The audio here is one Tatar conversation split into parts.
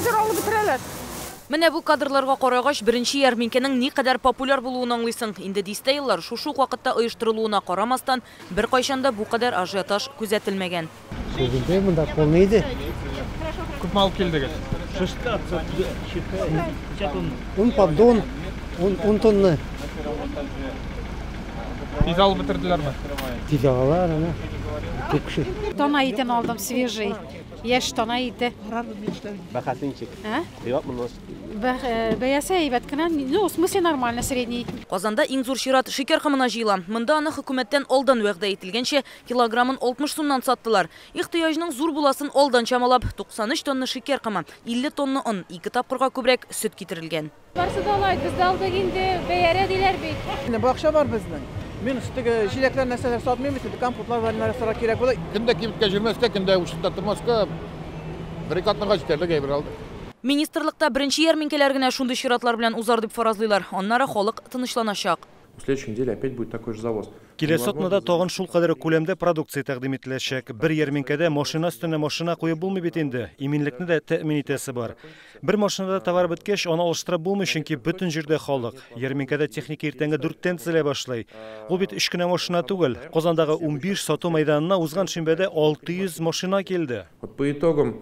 Хәзер алып бетерәләр. Менә бу кадрларга карагач, беренче ярминкәнең никадәр популяр булуын аңлыйсың. Инде дистә еллар шушы ук вакытта оештырылуына карамастан, беркайчан да бу кадәр ажиотаж күзәтелмәгән. Күгелде монда полный иде. Күпме алып килдегез? 10 поддон, 10 тонна. Тиз алып бетерделәрме? Тиз алалар, ана. Күп кеше. Тана итен алдым, свежий. Яшь тана ите. Бәһасе ничек? А? Кыйбатмы? Бәясе әйбәт кенә, ну, в смысле нормально, средний. Казанда иң зур чират шикәр комына җыела. Монда аны хөкүмәттән алдан вәгъдә ителгәнчә килограммын 60 сумнан саттылар. Ихтыяҗның зур буласын алдан чамалап, 93 тонна шикәр комы, 50 тонна он, 2 тапкырга күбрәк сөт китерелгән. Барсы да алай, без дә алдык инде, бәярә диләр бит. Бакча бар безнең. Мин теге җиләкләр нәрсәләр сатмыйм бит, компотлар бар нәрсәләр кирәк була. Кемдә кибеткә йөрмәскә, кемдә учетта тормаска, бер ике атнага җитәрлек әйбер алдык. Министрлыкта беренче ярминкәләр генә шундый чиратлар белән узар дип фаразлыйлар. Аннары халык тынычланачак. В следующей неделе опять будет такой же завоз. Киләсе атнада тагын шул кадәр күләмдә продукция тәкъдим ителәчәк. Бер ярминкәдә машина өстенә машина куеп булмый бит инде. Иминлекне дә тәэмин итәсе бар. Бер машинада товар беткәч, аны алыштырып булмый, чөнки бөтен җирдә халык. Ярминкәдә техника иртәнге 4-тән төзелә башлый. Ул бит 3 кенә машина түгел. Казандагы 15 сату мәйданына узган шимбәдә 600 машина килде. Вот по итогам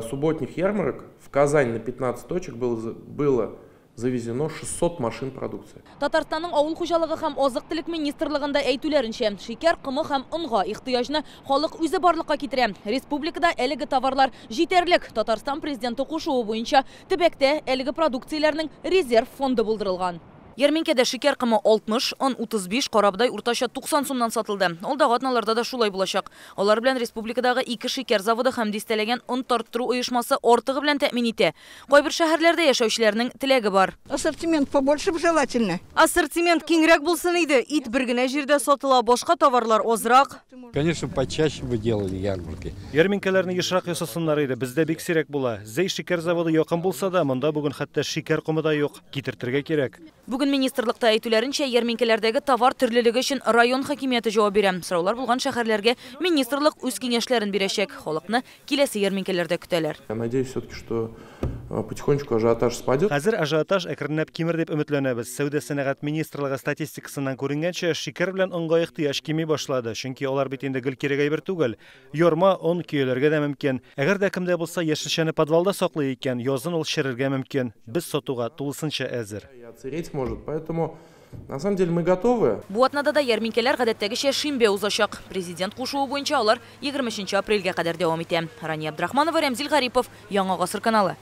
субботних ярмарок в Казань на 15 точек было завезено 600 машин продукции. Татарстанның авыл хуҗалыгы һәм азык-төлек министрлыгында әйтүләренчә, шикәр комы һәм онга ихтыяҗны халык үзе барлыкка китерә. Республикада әлеге товарлар җитәрлек. Татарстан президенты кушуы буенча төбәктә әлеге продукцияләрнең резерв фонды булдырылган. Ярминкәдә шикәр комы 60, он 35, карабодай уртача 90 сумнан сатылды. Алдагы атналарда да шулай булачак. Алар белән республикадагы 2 шикәр заводы һәм дистәләгән он тарттыру оешмасы артыгы белән тәэмин итә. Кайбер шәһәрләрдә яшәүчеләрнең теләге бар. Ассортимент побольше бы желательно. Ассортимент киңрәк булсын иде. Ит бер генә җирдә сатыла, башка товарлар азрак. Конечно, почаще бы делали ярмарки. Ярминкәләрне ешрак ясасыннар иде. Бездә бик сирәк була. Зәй шикәр заводы якын булса да, монда бүген хәтта шикәр комы да юк. Китертергә кирәк. Бүген министрлыкта әйтүләренчә, ярминкәләрдәге товар төрлелеге өчен район хакимияте җавап бирә. Сораулар булган шәһәрләргә министрлык үз киңәшләрен бирәчәк. Халыкны киләсе ярминкәләрдә көтәләр. Я надеюсь все-таки, что потихонечку ажиотаж спадет. Хәзер ажиотаж әкренләп кимер дип өметләнәбез. Сәүдә сәнәгать министрлыгы статистикасыннан күренгәнчә, шикәр белән онга ихтыяҗ кими башлады. Чөнки алар бит инде гел кирәк әйбер түгел. Ярма, он көяләргә дә мөмкин. Әгәр дә кемдә булса яшелчәне подвалда саклый икән, язын ул черергә мөмкин. Без сатуга тулысынча әзер. Отсыреть может, поэтому на самом деле мы готовы. Бу атнада да ярминкәләр гадәттәгечә шимбә узачак. Президент кушуы буенча алар 23 апрельгә кадәр дәвам итә. Рания Абдрахманова, Рәмзил Гарипов, Яңа Гасыр каналы.